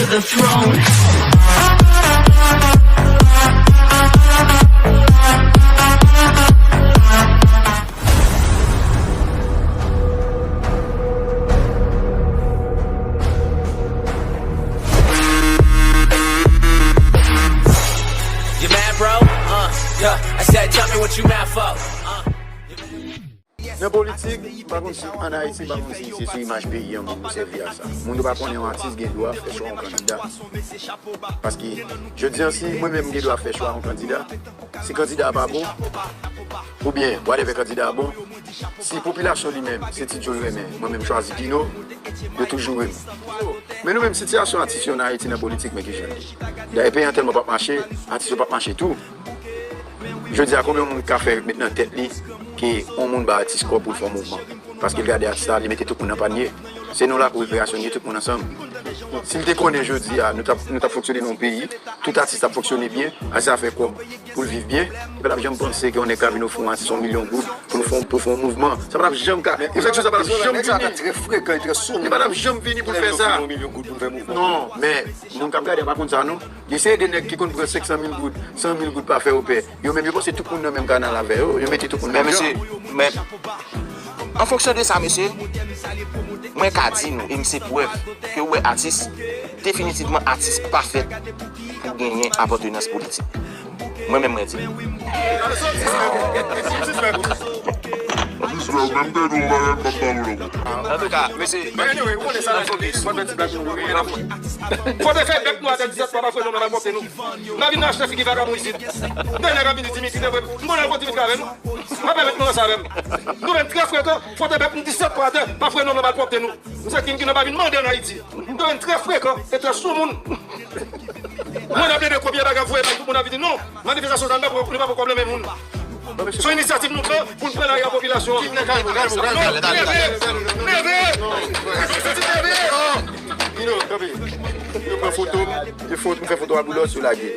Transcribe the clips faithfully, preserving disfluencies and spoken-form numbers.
The throne. You mad, bro? Uh, yeah, I said, tell me what you mad for. Uh, Nan politik, m pa konn si ann Ayiti, m pa konn si se sou imaj peyi an moun yo sèvi a sa. Moun yo pa konnen yon atis gen dwa fè chwa yon kandida. Paske, jodi an, si mwen menm m gen dwa fè chwa yon kandida, si kandida a pa bon, oubyen whatever kandida a bon, si popilasyon li menm, se Ti Djo l renmen, mwen menm m chwazi Pino, yo toujou renmen. Men nou menm, sitiyasyon atis yo ann Ayiti nan politik, men kijan l ye. Dayè, peyi an tèlman p ap mache, atis yo p ap mache tou. Jodi a, konbyen moun ka fè met nan tèt li ke yon moun ba atis kòb pou l fè yon mouvman? Paske l gade atis la, li mete tout moun nan panye. Se nou la pou rekreasyon, nou tout moun ansanm. Si l te konnen jodi a, nou t ap, nou t ap fonksyone nan yon peyi, tout atis t ap fonksyone byen, atis ap fè kòb pou l viv byen, li pa t ap janm panse ke yon nèg ka vin ofri yon atis yon milyon goud pou l fè, pou l fè yon mouvman. Sa pa t ap janm ka, efeksyon sa pa t ap janm vini. Li pa t ap janm vini pou l fè sa. Non, men moun k ap gade a pa konn sa non. Gen seri de nèg ki konn pran senk san mil goud, san mil goud pa fè yo pè. Yo menm, yo panse tout moun nan menm kanal avè yo. Yo mete tout moun nan menm jan. Men mesye, men, an fonksyon de sa, mesye, mwen ka di nou, e m se prèv, ke w wè atis, definitivman, atis pa fèt pou genyen apatènans politik. Mwen menm, mwen di. Jis la, menm tèt ou bagay m p ap ba ou lòt. Antouka, mesye, men anyway, ou konnen sa, nan fokis. Fò te fè bèk nou atè disèt fwa, pa fè non, nan malpwòpte nou. N a vin achte figi vagabon isit. Dèyè nèg ap vin di Dimitri, te vre. M konnen l fò Dimitri avè nou. Pa pèmèt nou ranse avè m. Nou menm trè frekan, fò te bèk nou disèt fwa atè, pa fè non, nan malpwòpte nou. Nou se king ki nan pa vin mande ann Ayiti. Nou menm trè frekan e trè sou moun. Mwen ap plede kopye bagay voye bay tout moun ap di non. Manifestasyon sa, nou pa pran, nou pa pran kòb nan men moun. Se yon inisyativ nou pran pou n pran lari a popilasyon an. Kalme, kalme, kalme, kalme, kalme, kalme. Leve! Leve! Leve! Yo pran foto, yo foto, m fè foto a Boulos, yo lage.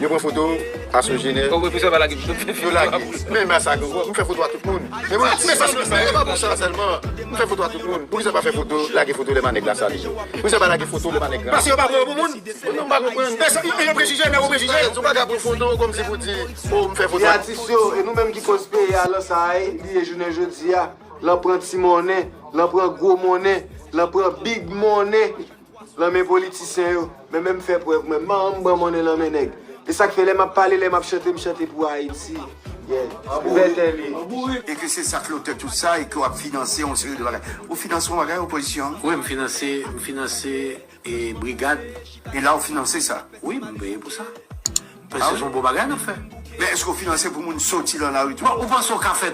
Yo pran foto a Sogener. Yo lage. Men, men sa, m fè foto a tout moun. Men mwen, men sa, se pa pou sa sèlman. M fè foto a tout moun. Poukisa pa fè foto, lage foto lè manèg la sale yo? Poukisa pa lage foto lè manèg la? Paske yo pa pran yo pou moun. Non, m pa konprann. E sa, e, e yo prejije, nèg yo prejije. Se yon bagay pou foto, kòmsi pou di, o, m fè foto. E atis yo, e nou menm ki koz peyi a, lan sa a, li ye jounen jodi a, lan pran ti monnen, lan pran gwo monnen, lan pran big monnen, lan men politisyen yo. Men menm fè prèv mwen, m pa janm pran monnen lan men nèg. E sa k fè lè m ap pale, lè m ap chante, m chante pou Ayiti. Yeah. Vètè li. E ke se sa k lotè tout sa, e ke w ap finanse yon seri de bagay. Ou finanse yon bagay, opozisyon an? Wi, m finanse, m finanse e brigad. E la w finanse sa? Wi, m peye pou sa. Paske se yon bon bagay n ap fè. Men èske w finanse pou moun soti lan lari tou? Bon, ou panse w ka fè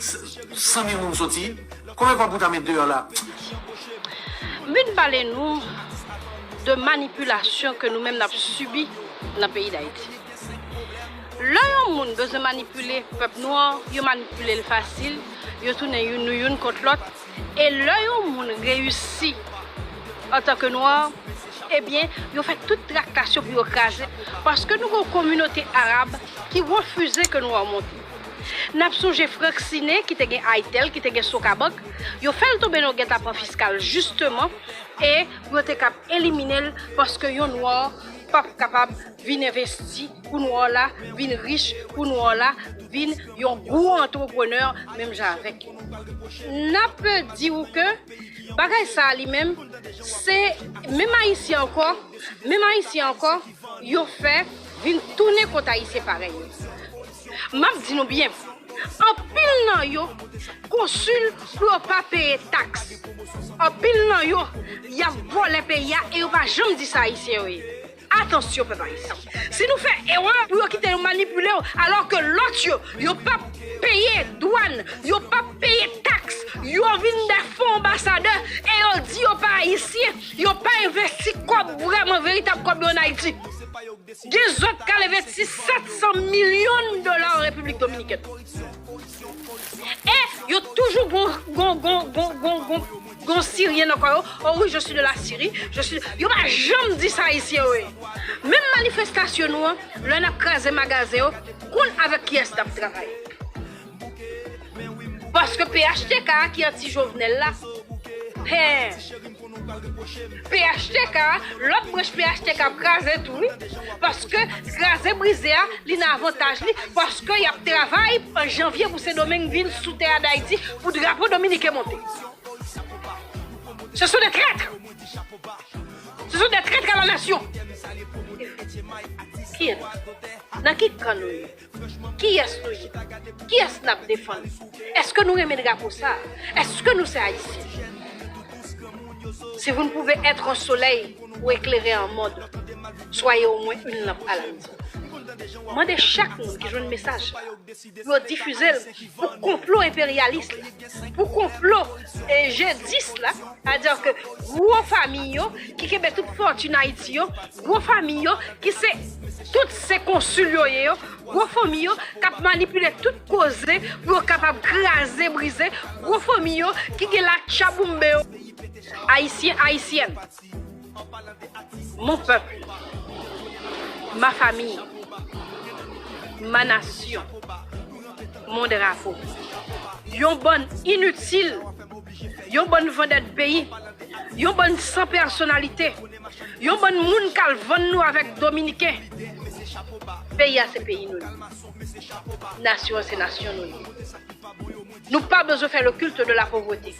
s-, san mil moun soti? Konbyen kòb ou ta met deyò la? M vin pale nou de manipilasyon ke nou menm n ap sibi nan peyi Dayiti. Lè yon moun bezwen manipile pèp nwa, yo manipile l fasil, yo tounen youn, nou youn kont lòt. E lè yon moun reyisi antanke nwa, ebyen, yo fè tout traktasyon pou yo kraze, paske nou gen yon kominote arab ki refize ke nwa monte. N ap sonje Frank Siné, ki te gen Itel, ki te gen Sokabank, yo fè l tonbe nan yon gètapan fiskal, jisteman, e pou yo te kab elimine l, paske yon nwa p ap kapab vin envesti pou nwa la, vin rich pou nwa la, vin yon gwo antreprenè menm jan avèk yo. N ap di w ke bagay sa a li menm, se menm Ayisyen ankò, menm Ayisyen ankò, yo fè vin tounen kont Ayisyen parèy yo. M ap di nou byen, anpil nan yo konsil pou yo pa peye taks. Anpil nan yo, y ap vòlè peyi a e yo pa janm di se Ayisyen yo ye. Atansyon, pèp ayisyen. Si nou fè erè pou yo kite nou manipile w, alò ke lòt yo, yo p ap peye dwàn, yo p ap peye taks, yo vin dè fo anbasadè e yo di yo pa ayisyen, yo pa envesti kòb vrèman veritab kòb yo ann Ayiti. Gen zòt k al envesti sèt san milyon dola an Repiblik Dominikèn. E yo toujou gon, gon, gon, gon, gon, gon, gon Siryen nan kò yo. Oh oui, je suis de la Syrie, je suis, yo pa janm di se Ayisyen yo ye. Menm manifestasyon nou an, lè n ap kraze magazen yo, konn avèk kiyès n ap travay. Paske P H T K a ki anti Jovenel la, hè, P H T K, lòt branch P H T K ap kraze tou, wi. Paske kraze brize a, li nan avantaj li, paske y ap travay an janvye pou Sendomeng vin sou tè a Dayiti, pou drapo dominiken monte. Ce sont des traîtres. Ce sont des traîtres à la nation. Kiyès? Nan ki kan nou ye? Kiyès nou ye? Kiyès n ap defann? Èske nou renmen drapo sa? Èske nou se Ayisyen? Si vous ne pouvez être un soleil pour éclairer un monde, soyez au moins une lampe à la maison. Mande chak moun ki jwenn mesaj pou yo difize l pou konplo enperyalis la, pou konplo, eh, G dis la, sètadi ke gwo fanmi yo ki kenbe tout fòtin Ayiti yo, gwo fanmi yo ki se tout se konsil yo ye yo, gwo fanmi yo k ap manipile tout koze pou yo kapab kraze brize, gwo fanmi yo ki gen latchaboumbe yo. Ayisyen, Ayisyèn, mon peuple, ma famille, ma nation, mon drapeau. Yon bann initil, yon bann vandèt peyi, yon bann san pèsonalite, yon bann moun k al vann nou avèk dominiken. Peyi a se peyi nou li. Nasyon an se nasyon nou li. Nou pa bezwen fè le culte de la pauvreté.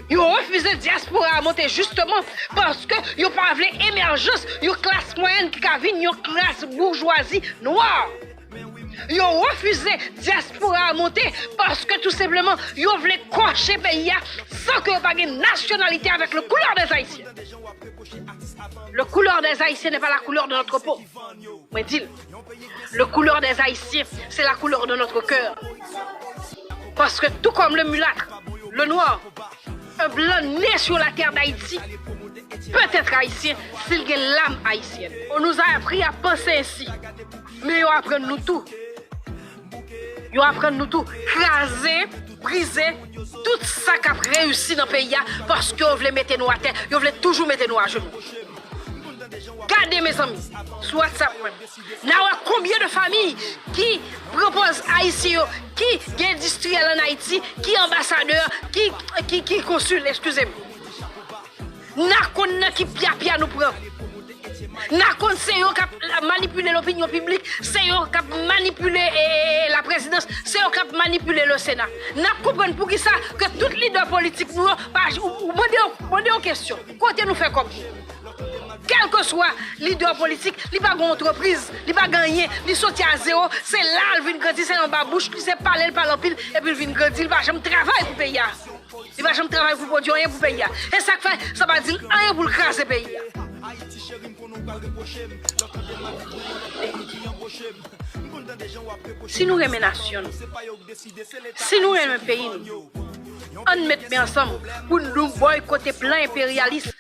Yo refize dyaspora a monte jisteman paske yo pa vle emèjans yon klas mwayèn ki ka vin yon klas boujwazi nwa. Yo refize dyaspora a monte paske tou senpleman yo vle kòche peyi a san ke yo pa gen nasyonalite avèk le couleur des Haïtiens. Le couleur des Haïtiens n'est pas la couleur de notre peau. Mwen di l, le couleur des Haïtiens, c'est la couleur de notre cœur. Parce que tout comme le mulâtre, le noir, un blanc né sur la terre d'Haïti peut être haïtien s'il gen lam ayisyèn. On nous a appris à penser ainsi. Men yo aprann nou tou. Yo aprann nou tou. Kraze, brize, tout sa k ap reyisi nan peyi a, paske yo vle mete nou atè, yo vle toujou mete nou ajenou. Gade, mezanmi, sou WhatsApp mwen, n a wè konbyen de fanmi ki pran pòz ayisyen yo, ki gen endistriyèl ann Ayiti, ki anbasadè, ki, ki, ki konsil, eskize m. N a konn nan ki pyapya nou pran. N a konn se yo k ap manipile lopinyon piblik, se yo k ap manipile, eh, laprezidans, se yo k ap manipile le Sena. N ap konprann poukisa ke tout lidè politik nou yo pa, ou, ou mande yo, mande yo kesyon. Kote nou fè kòb nou? Kèlkeswa lidè politik, li pa gen antrepriz, li pa gen anyen, li soti a zewo, se la l vin grandi, se anba bouch li, se pale l pale anpil, epi l vin grandi, li pa janm travay pou peyi a. Li pa janm travay pou pwodui anyen pou peyi a. E sa k fè, sa pa di l anyen pou l kraze peyi a. Si nou renmen nasyon nou, si nou renmen peyi nou, ann met men ansanm pou nou bòykote plan enperyalis.